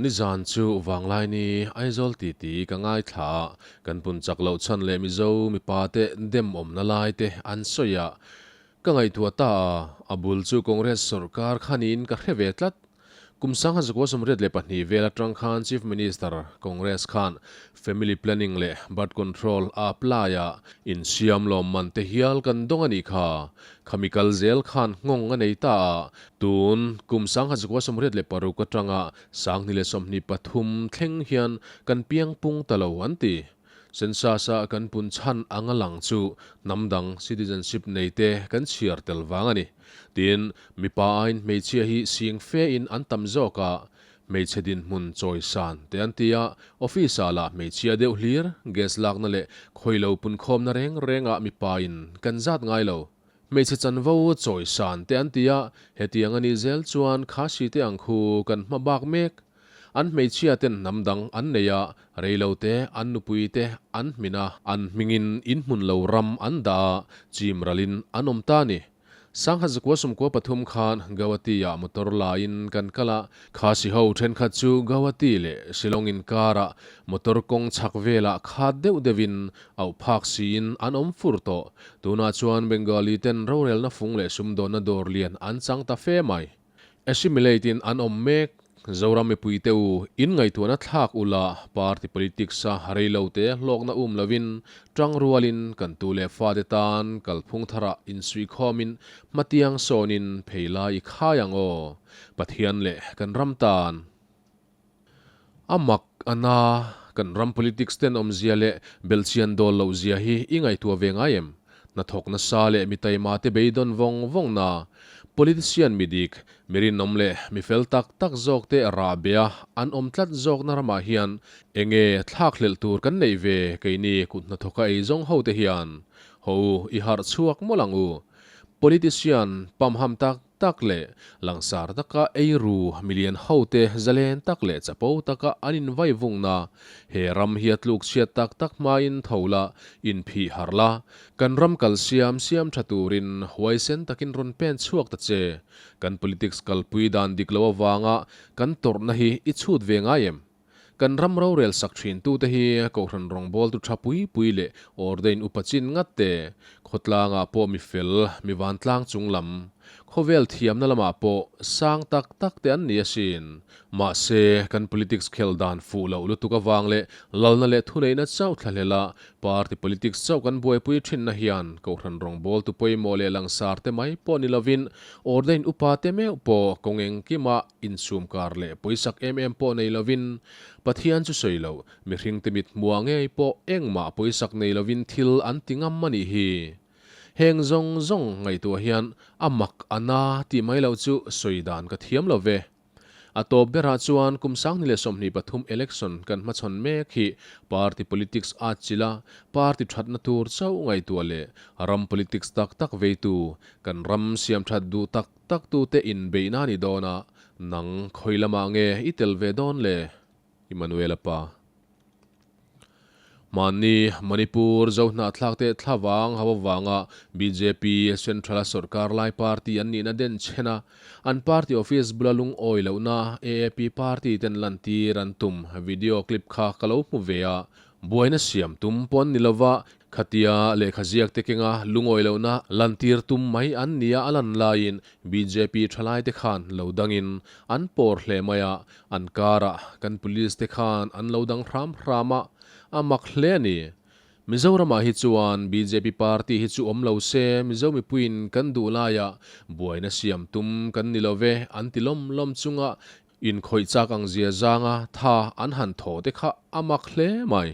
Nizan chu Vanglaini Aizawl titi ka ngaithla a, kan pun chak loh chhan leh Mizo mipa te dem awmna lai te an sawi a, ka ngaihtuah ta a, a bul chu Congress sawrkar kha niin ka hre ve tlat. Kum 1982 vel atang khan Chief Minister Congress khan Family Planning leh Birth Control a apply a, insiam lawmman te hial kan dawng a nih kha. Khami kal zel khan nghawng a nei ta a, tun kum 1986 atanga 2023 thleng hian kan piang pung ta lo an ti. Census-a kan pun chhan anga lang chu hnam dang citizenship nei te kan chhiar tel vang a ni. Tin, mipa aiin hmeichhia hi sing fe in an tam zawk a, hmeichhe dinhmun chawi san te an ti a, office-ah lah hmeichhia deuh hlir, gas lakna leh khawi lo punkhawmna reng rengah mipa in kan zat ngai lo. Hmeichhe chanvo chawi san te an ti a, hetiang a nih zel chuan Khasi te ang khu kan hma bak mek. An hmeichhia ten hnam dang an nei a, reilo te an nupui te an hmin a, an hmingin inhmun lo ram an dah a, chim ralin an awm ta a ni. 1993 khan Gauhati-ah motor laiin kan kal a, Khasi ho thenkhat chu Gauhati leh Shillong inkarah motor kawng chhak velah khat deuh deuhin auh phak siin an awm fur tawh. Tunah chuan Bengali ten rorelna fung leh sumdawnna dawr lian an chang ta fe mai. Assimilate in an awm mek. Zoram mipui te u, in ngaihtuahna thlak ula, party politics a rei lo te hlawkna um lovin, tang rualin kan tu leh fate tan kalphung tharah insuihkhawmin hmatiang sawnin phei lai i khai ang aw. Pathian leh kan ram tan. A mak a na, kan ram politics ten awmzia leh belhchian dawl loh zia hi i ngaihtuah ve ngai em? Hnathawk nasa leh mi taima te beidawn vawng vawng na, politician mi dik, mi rinawm leh mi fel tak tak zawk te rah bea an awm tlat zawkna ramah hian enge thlakhlelh tur kan neih ve keini kut hnathawka eizawng ho te hian? Ho u, i harh chhuak mawlh ang u. Politician pamham tak tak leh langsar taka eiru milian hote zalen tak leh chapo taka an invaivungna he ram hi a tluk chhiat tak tak hmain tho la, inphih harh la, kan ram kal siam siam tha turin huaisen takin rawn pen chhuak ta che. Kan politics kalpui dan dik lo avanga kan tawrhna hi i chhut ve ngai em? Kan ram rorel sak thin tute hi Kohhran rawngbawltu tha pui pui leh ordain upa chin ngat te, khawtlangah pawh mi fel, mi vantlang chung lam, khawvel thiamna lamah pawh sang tak tak te an ni asin. Mahse, kan politics khel dan fuh loh lutuk avang leh lalna leh thuneihna chauh thlahlel a Party politics chauh kan buaipui thinna hian Kohhran rawngbawltu pawimawh leh langsar te mai pawh ni lovin ordain upa te meuh pawh kawng engkima insum kar leh pawisak em em pawh nei lovin Pathian chu sawi loh mihring te mit hmuah ngei pawh engmah pawisak nei lovin thil an ti ngam a nih hi. Heng zawng zawng ngaihtuah hian a mak a na tih mai loh chu sawi dan ka thiam lo ve. A tawp berah chuan kum 2023 election kan hmachhawn mek hi party politics at chila party thatna tur chauh ngaihtuah leh ram politics tak tak veitu kan ram siam that duh tak tak tute inbeihna a ni dawn a, nang khawi lamah nge i tel ve dawn le? Immanuela pa. Hmanni Manipur Zohnahthlak te thlavang hau avanga bjp Central a sawrkar lai party an nihna den chhen a, an party office bula lungawi lohna AAP party ten lantir an tum video clip kha ka lo hmu ve a, buaina siam tum pawh an ni lova, khatia lehkha ziak te kenga lungawi lohna lantir tum mai an nia a lan laiin bjp thalai te khan lo dangin an pawr hle mai a, An karah kan police te khan an lo dang hram hram a, a mak hle a ni. Mizoramah hi chuan bjp party hi chu awm lo se Mizo mipuiin kan duh laiah buaina siam tum kan ni lo ve an ti lawm lawm chunga inkhawih chak ang zia zanga tha an han thaw te kha a mak hle mai.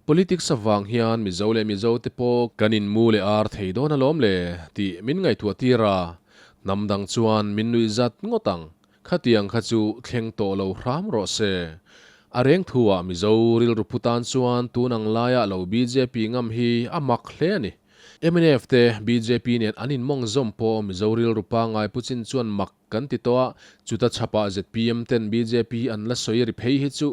Politics avang hian Mizo leh Mizo te pawh kan inmu leh ar thei dawn alawm le tih min ngaihtuah tir a, hnam dang chuan min nuihzat ngawt ang. Khatiang kha chu thleng tawh lo hram rawh se. A reng thu-ah Mizo rilru pu tan chuan tun ang laiah lo bjp ngam hi a mak hle a ni. Mnf te bjp nen an inmawng zawm pawh Mizo rilru pangngai pu chin chuan mak kan ti tawh a, chuta chhapah zpm ten bjp an la sawi ri phei hi chu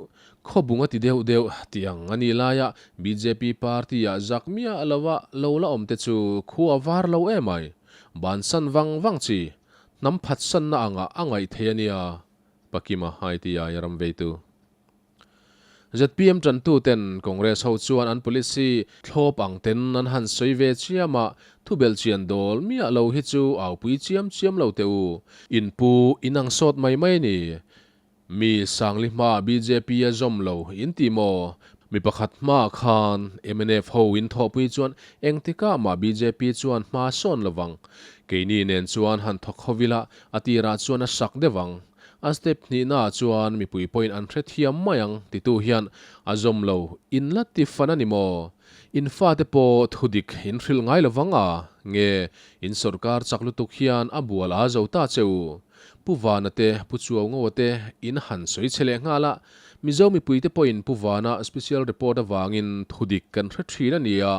khawbung a ti deuh deuh tiang a nih laiah bjp party-ah zak miah lova lo la awm te chu khua var lo emai. Bansan vang vang chi. Hnam phatsanna angah a ngaih thei a nia, Pakima ITI ram veitu. ZPM ṭantuten Congress ho chuan an policy thlawp ang ten an han sawi ve chiam a, thubelhchian dawl miah lo hi chu aupui chiam chiam lo teh u. In pu in ang sawt mai mai a ni. Mi Sangli hmaah bjp a zawm lo in ti maw? Mi pakhat hmaah khan mnf ho in thawhpui chuan engtikah mah bjp chuan hma sawn lo vang. Keini nen chuan han thawk ho ila a tirah chuan a sak deuh ang. A step hnihnaah chuan mipui pawhin an hrethiam mai ang titu hian a zawm lo in la ti fan a ni maw? In fate pawh thudik in hrilh ngai lo vang a? Nge in sawrkar chak lutuk hian a bual a zo ta che u? Pu Vana te, Pu Chuaungoa te in han sawi chhe leh nghal a, Mizo mipuite pawhin Pu Vana special report avangin thudik kan hre thin a ni a,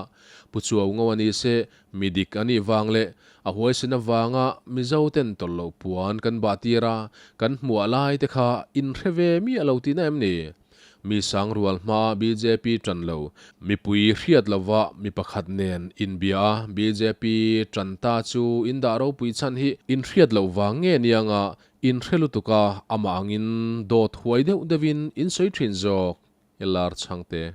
Pu Chuaungoa ni se mi dik a nih vang leh a huaisen avanga Mizo ten tawlh loh puan kan bah tir a, kan hmuah lai te kha in hre ve miah lo tihna em ni? Mi sangrual hmaa bjp tan lo, mipui hriat lova mi pakhat nen inbia a bjp tan ta chu in dah ropui chhan hi in hriat loh vang nge nianga in hre lutuk a, amah angin dawt huai deuh deuhin in sawi thin zawk i lar chhangte.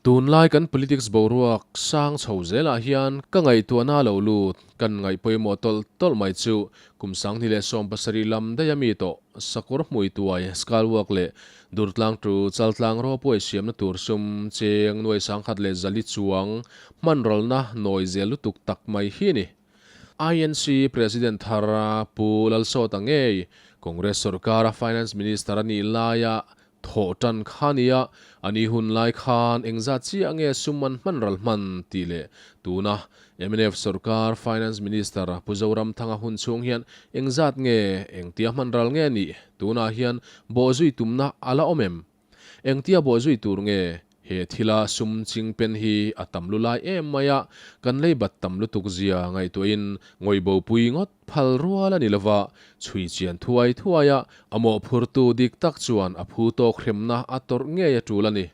Tunlai kan politics boruak sang chho zelah hian ka ngaihtuahna lo lut, kan ngaih pawimawh tawlh tawlh mai chu kum 2017 lam daih a mi tawh sakawr hmui tuai, skull walk leh durtlang tu chaltlang rawpuai siamna tur sum cheng nuai 1400 chuang hmanralna nawi zel lutuk tak mai hi a ni. INC President thar Pu Lalsawta ngei Congress sorkara Finance Minister a nih laia Thawh tan kha nia, a ni hun lai khan engzat chiah nge sum an hman ral hman tih leh tuna mnf sorkar Finance Minister Pu Zoramthanga hun chhung hian engzat nge engtia hman ral nge nih tunah hian bawhzui tumna a la awm em? Engtia bawhzui tur nge He thila sum ching pen hi a tam lu lai em mai a, kan lei bat tam lutuk zia ngaihtuahin ngawihbopui ngawt phal rual a ni lova, chhui chian thuai thuai a, a mawhphurtu dik tak chuan a phu tawk hremna a tawrh ngei a tul a ni.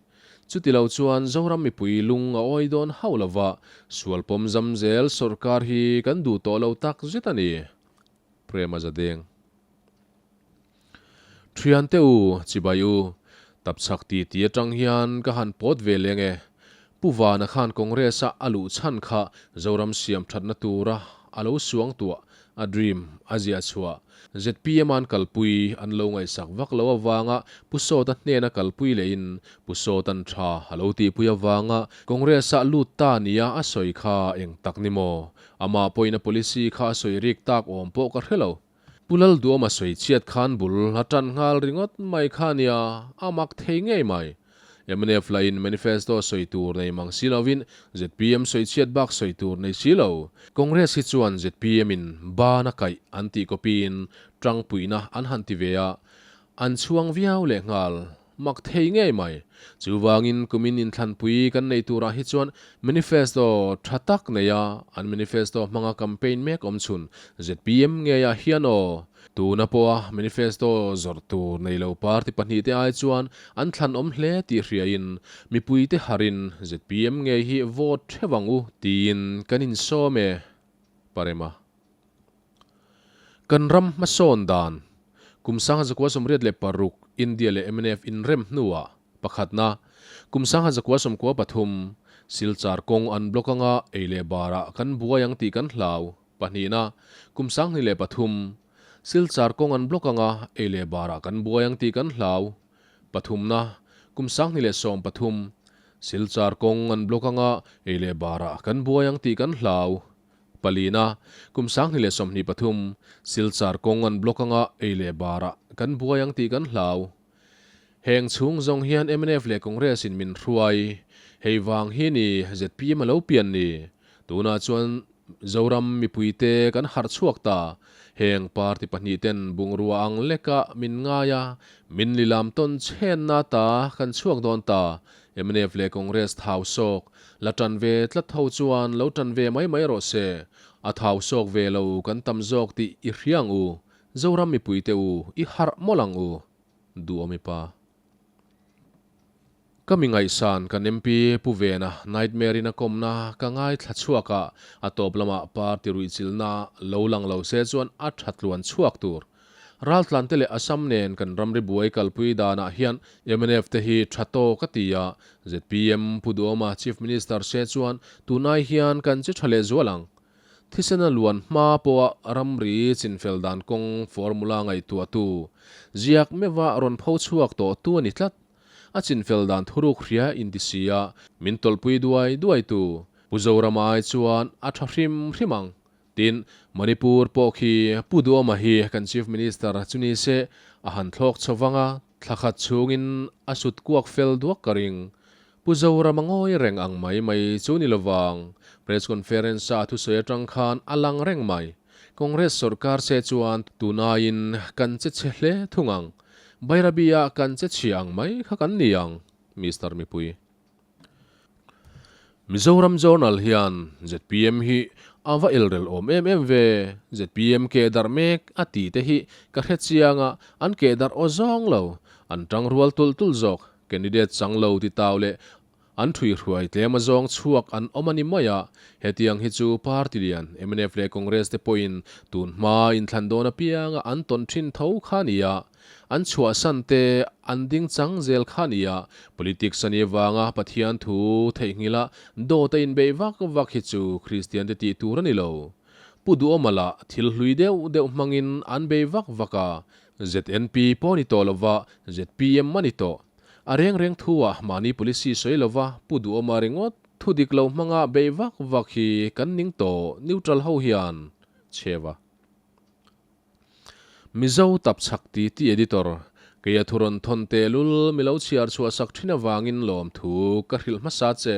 Chuti lo chuan Zoram mipui lung a awi dawn hauh lova, sual pawm zam zel sawrkar hi kan duh tawh lo tak zet a ni. Prema Zadeng. Thiante u, chibai u, tapchhak ti ti atang hian ka han pawt ve leng e. Pu Vana khan Congress-a a luh chhan kha Zoram siam thatna tura a lo suang tuah, a dream a ziah chhuah. ZPM an kalpui an lo ngaihsak vak lo avanga Pu Sawta hnena kalpui lehin Pu Sawta'n tha a lo tihpui avanga Congress-a lut ta nia a sawi kha eng tak ni maw? Amah pawhin a policy kha a sawi rik tak awm pawh ka hre lo. Pu Lalduama sawi chhiat khan bul a tan nghal ringawt mai kha nia, a mak thei ngei mai. Mnf lahin manifesto sawi tur nei mang si lovin zpm sawi chhiat bak sawi tur nei si lo. Congress hi chuan zpm in ban a kaih an tih kawpiin tangpuihna an han ti ve a, an chhuang viau lehnghal. Mak thei ngei mai. Chuvangin kumin inthlanpui kan nei turah hi chuan manifesto tha tak nei a, an manifesto hmanga campaign mek awm chhun zpm ngeiah hian aw. Tuna pawha manifesto zawrh tur nei lo party pahnihte ai chuan an thlan awm hle tih hriain mipuite harin zpm ngei hi vote theuh ang u tiin kan insawm e. Parema. Kan ram hmasawn dan, Kum 1986 India leh mnf inrem hnuah pakhatna, kum 1993 Silchar kawng an block anga ei leh barah kan buai ang tih kan hlau, pahnihna, kum 2003 Silchar kawng an block anga ei leh barah kan buai ang tih kan hlau, pathumna, kum 2013 Silchar kawng an block anga ei leh barah kan buai ang tih kan hlau. Palina, kum 2023, Silchar kawng an block anga ei leh barah kan buai ang tih kan hlau. Heng chhung zawng hian mnf leh Congress in min hruai. Hei vang hi ni zpm a lo pian ni. Tunah chuan Zoram mipuite kan harh chhuak ta. Heng party pahnih ten bungrua ang leka min ngai a, min lilam tawn chhenna ta kan chhuak dawn ta. Mnf leh Congress thau sawk la tan ve tlat ho chuan lo tan ve mai mai rawh se. A thau sawk ve lo kan tam zawk tih i hria ang u. Zoram mipuite u, i harh mawlh ang u. Duhawmi pa. Ka mi ngaihsan kan MP Pu Vena nightmare in a kawmna ka ngaithla chhuak a, a tawp lamah party ruihchilhna lo lang lo se chuan a tha tluan chhuak tur. Raltlante leh Assam nen kan ramri buai kalpui danah hian mnf te hi tha tawk a ti a, zpm Pu Duhoma Chief Minister se chuan tunai hian kan che tha leh zual ang. Thisena luan hma pawha ramri chinfel dan kawng formula ngaihtuahtu ziak meuha rawn pho chhuak tawhtu a ni tlat. A chinfel dan thuruk hria inti si a, min tawlhpui duai duaitu Pu Zorama ai chuan a tha hrim hrim ang. Tin, Manipur pawh khi Pu Duhoma hi kan Chief Minister chu ni se a han thlawk chho vang a, thla khat chhungin a sut kuak fel duak ka ring. Pu Zorama ngawi reng ang mai mai chu ni lovang, Press Conference a thusawi atang khan a lang reng mai. Congress sorkar se chuan tunaiin kan che chhe hle thung ang. Bairabi ah kan che chhia ang mai kha kan ni ang, Mister Mipui. Mizoram Journal hian zpm hi a va elrel awm em em ve, zpm keh darh mek a tih te hi ka hre chiang a, an keh darh aw zawng lo, an tang rual tulh tulh zawk, candidate chang lo ti tau leh an thuihruai tlem a zawng chhuak an awm a ni mai a, hetiang hi chu party lian mnf leh Congress te pawhin tun hma inthlan dawn apianga an tawn thin tho kha a ni a. An chhuahsan te an ding chang zel kha nia, politics a nih avanga Pathian thu theihnghilh a dawt a inbeih vak vak hi chu Kristian te tih tur a ni lo. Pu Duhawma lah thil hlui deuh deuh hmangin an bei vak vak a, ZNP pawh a ni tawh lova zpm a ni tawh. A reng reng thu ah mahni policy sawi lova Pu Duhawma ringawt thu dik lo hmanga beih vak vak hi kan ning tawh neutral ho hian chheva. Mizo tap chhak ti ti Editor, Kei a thu rawn thawn teh lul mi lo chhiar chhuah sak thin avangin lawmthu ka hrilh hmasa che.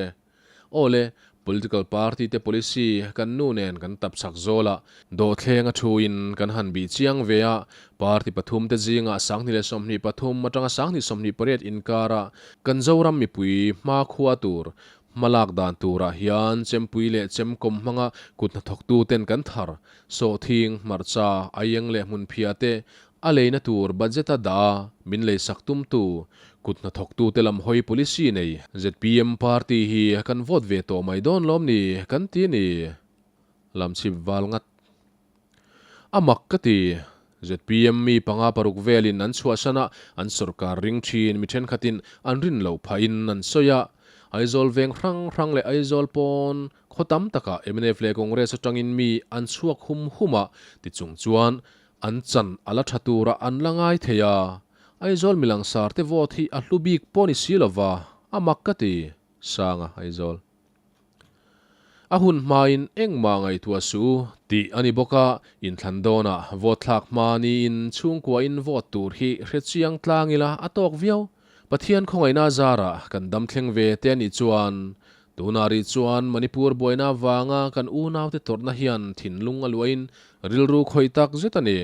Aw le, political party te policy kan nu nen kan tap chhak zawl a, dawhthleng a thu in kan han bih chiang ve a, party pathum te zingah 2023 atanga 2028 inkar a kan Zoram mipui hmakhua tur Hmalak dan turah hian chempui leh chemkawm hmanga kut hnathawktu ten kan thar, sawhthing, hmarcha, aieng leh hmunphia te a leina tur budget a dah a, min leisak tumtu, kut hnathawktu te lam hawi policy nei zpm party hi kan vote ve tawh mai dawn lawm ni kan ti a ni. Lamchhip val ngat. A mak ka ti. Zpm mi panga paruk velin an chhuahsan a, an sorkar ring thin mi thenkhatin an rin loh phahin an sawi a. Aizawl veng hrang hrang leh Aizawl pawn khaw tam takah mnf leh Congress atangin mi an chhuak hum hum a, tichung chuan an chan a la tha turah an la ngai thei a. Aizawl milangsar te vote hi a hlu bik pawh ni si lova, a mak ka ti. Sanga Aizawl. A hun hmain engmah ngaihtuah suh u tih a ni bawk a, inthlan dawnah vote thlak hma niin chhungkuain vote tur hi hre chiang tlang ila a tawk viau. Pathian khawngaihna zarah kan dam thleng ve te a nih chuan tunah rih chuan Manipur buaina avanga kan unaute tawrhna hian thinlung a luahin rilru khawih tak zet a ni.